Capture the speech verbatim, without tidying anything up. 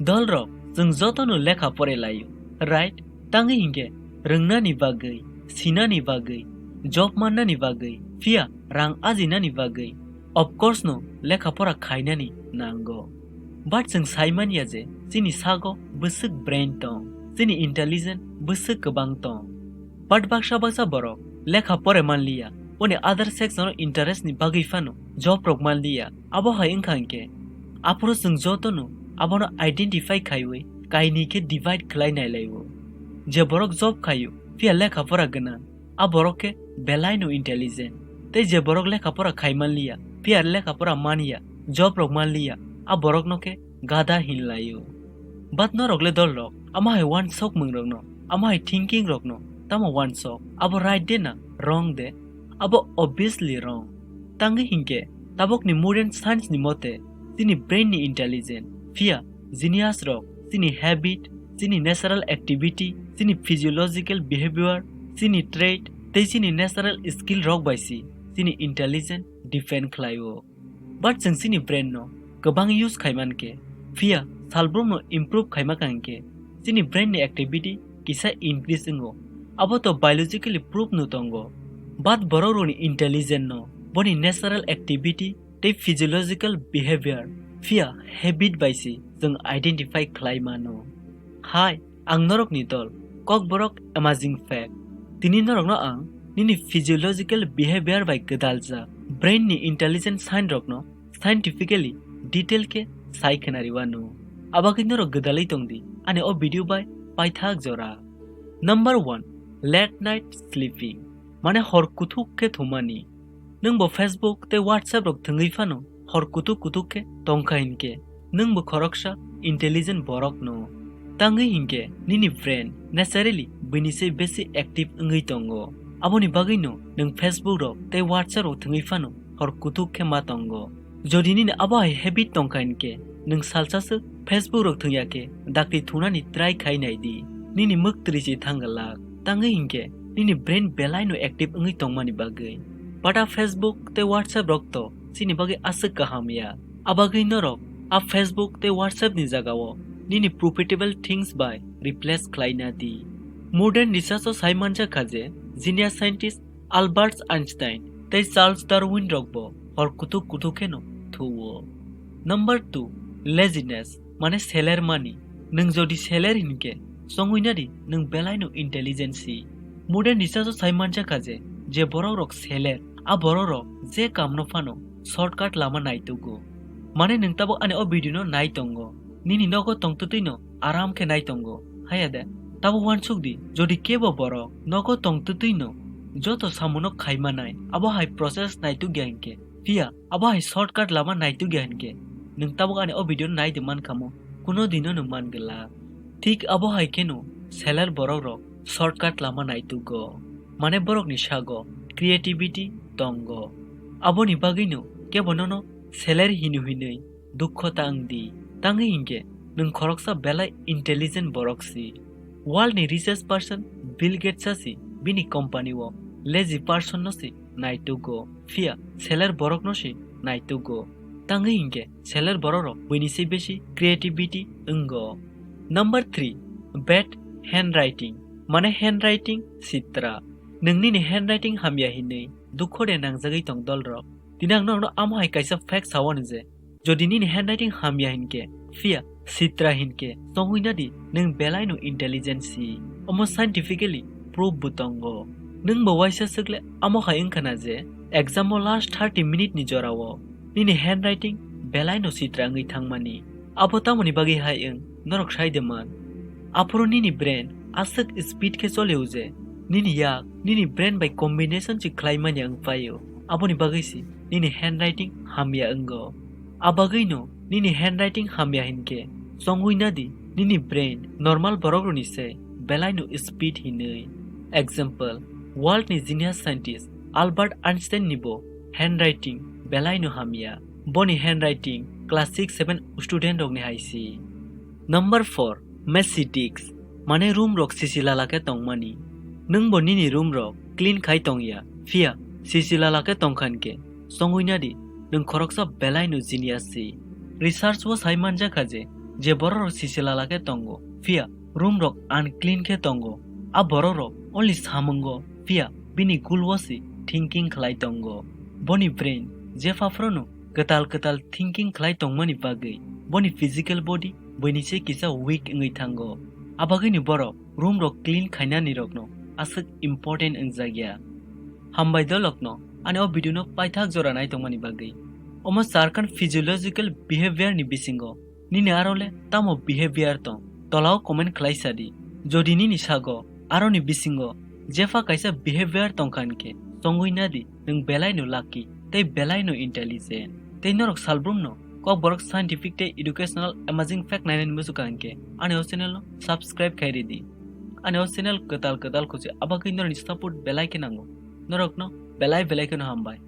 Dolrok, chwng jotono lekha pore laio, right? Tangwi hinkhe rwngnani bagwi, sinani bagwi, job mannani bagwi, phiya rang ajinani bagwi, of course no lekha pora khainani nango. But chwng sai manya je chini sago bwswk brain tong, chini intelligent bwswk kwbang tong. But baksa baksa borok lekha pore manliya, boni other section o interest ni bagwi phano job rok manliya. Abo hai wngkha hinkhe, aphuru chwng jotono abono identify khaiwi kainwi khe divide khlai nailaio. Je borok job khaio, phiya lekha pora gwnang, a borok khe belaino intelligent. Tei je borok lekha pora khai manliya, phiya lekha pora manya, job rok manliya, a borokno khe gada hinlaio. But norok le dolrok, amo hai uansukmung rokno, amo hai thinking rokno tamo uansuk? Abo right de na wrong de? Abo obviously wrong. Tangwi hinkhe, tabukni modern science ni mote, chini brain ni intelligent, phiya genius rok chini habit, chini natural activity, chini physiological behavior, chini trait, tei chini natural skill rok bai si chini intelligent depend khlaio. But chwng chini brain no kwbang use khai mankhe, phiya salbrumno improve khai mankha hinkhe, chini brain ni activity kisa increase wngo. Abo to biologically proof no tongo. But borok rokni intelligent no boni natural activity tei physiological behavior, phiya habit bai se chwng identify khlai mano. Hai, ang norokni dol, Kokborok Amazing Fact. Tini norokno ang nini physiological behavior bai gwdaljak brain ni intelligent sign rokno scientifically detail khe sai khwnari wano. Abagwi norok gwdalwi tongdi ani o video bai paithak jora. Number one, late night sleeping, mane hor kuthuk khe thumani. Nwng bo Facebook tei WhatsApp rok thwngwi phano hor kuthuk kuthuk khe tongkha hinkhe, nwng bo khoroksa intelligent borok no. Tangwi hinkhe nini brain naturally buini se besi active wngwi tongo. Aboni bagwi no nwng Facebook rok tei WhatsApp rok thwngwi phano hor kuthuk khe ma tongo. Jodi nini abo hai habit tongkha hinkhe, nwng salsa swk Facebook rok thwngya khe dakti thunani try khai nai di. Nini mwk twi se thang glak. Tangwi hinkhe nini brain belai no active wngwi tongmani bagwi. But a Facebook tei WhatsApp rok to chini bagwi aswk kaham ya. Abagwi norok a Facebook tei WhatsApp ni jagao nini profitable things bai replace khlai na di. Modern research o sai manjak kha je genius scientist Albert Einstein tei Charles Darwin rok bo hor kuthuk kuthuk kheno thuo. Number two, laziness, mane seler mani. Nwng jodi seler hinkhe, chongwi nadi nwng belai no intelligent si. Modern research o sai manjak kha je, je borok rok seler, a borok rok je kam no phano shortcut lama naitugo. Mane nwng tabuk ani o video no nai tongo. Nini nogo tongtwtwi no aram khe nai tongo. Haya de, tabuk uansuk di, jodi kebo borok nogo tongtwtwi no joto samuno khai manai, abo hai process naituk ya hinkhe, phiya abo hai shortcut lama naituk ya hinkhe, nwng tabuk ani o video no nai de man khamo, kuno dino nwng man glak. Thik abo hai kheno seler borok rok shortcut lama naitugo. Mane borok ni sago creativity tongo. Aboni bagwi no kebo nono seler hinu hinwi dukho ta wng di. Tangwi hinkhe nwng khoroksa belai intelligent borok si. World ni richest person Bill Gates sa si bini company o lazy person no si naitugo, phiya seler borok no si naitugo. Tangwi hinkhe seler borok rok buini se besi creativity wngo. Number three, bad handwriting, mane handwriting sitra. Nwng nini handwriting hamya hinwi dukho de nangjagwi tong dolrok. Tini ang norokno amo hai kaisa fact sawani je, jodi nini handwriting hamya hinkhe, phiya sitra hinkhe, chongwi nadi nwng belai no intelligent si. Omo scientifically proof bo tongo. Nwng bo waisa swkle amo hai wngkha na je, exam o last thirty minute ni jora o nini handwriting belai no sitra wngwi thangmani. Abo tamoni bagwi hai wng, norok sai de man. Aphuru nini brain aswk speed khe choli o je, nini yak nini brain bai combination se khlai manya wng pai o. Aboni bagwi se nini handwriting hamya wngo. A bagwi no nini handwriting hamya hinkhe, chongwi nadi nini brain normal borok rokni se belai no speed hinwi. Example, world ni genius scientist Albert Einstein ni bo handwriting belai no hamya. Boni handwriting class six seven student rokni hai si. Number four, messy desk, mane room rok sisi lala khe tongmani. Nwng bo nini room rok clean khai tongya, phiya sisi lala khe tongkha hinkhe, chongwi nadi nwng khoroksa belai no genius si. Research o sai manjak kha je, je bororok sisi lala khe tongo, phiya room rok unclean khe tongo. A bororok only samungo, phiya bini gulwasi thinking khlai tongo. Boni brain jepha phrono kwtal kwtal thinking khlai tongmani bagwi boni physical body buini se kisa weak wngwi thango. Abagwini borok room rok clean khainani rokno aswk important wngjakya. Hambai dolokno ani o video no paithak jora nai tongmani bagwi. Omo Sharkan physiological behavior ni bisingo nini aro le tamo behavior tong? Tolao comment khlai sadi. Jodi nini sago aroni bisingo jepha kaisa behavior tongkha hinkhe chongwi nadi nwng belaino lucky tei belaino intelligent. Tei norok salbrumno Kokborok scientific tei educational amazing fact nainani muchukha hinkhe ani o channel no subscribe khai ridi. Ani o channel kwtal kwtal kuchi abagwi norokni support belai khe nango. Norokno belai belai kheno hambai.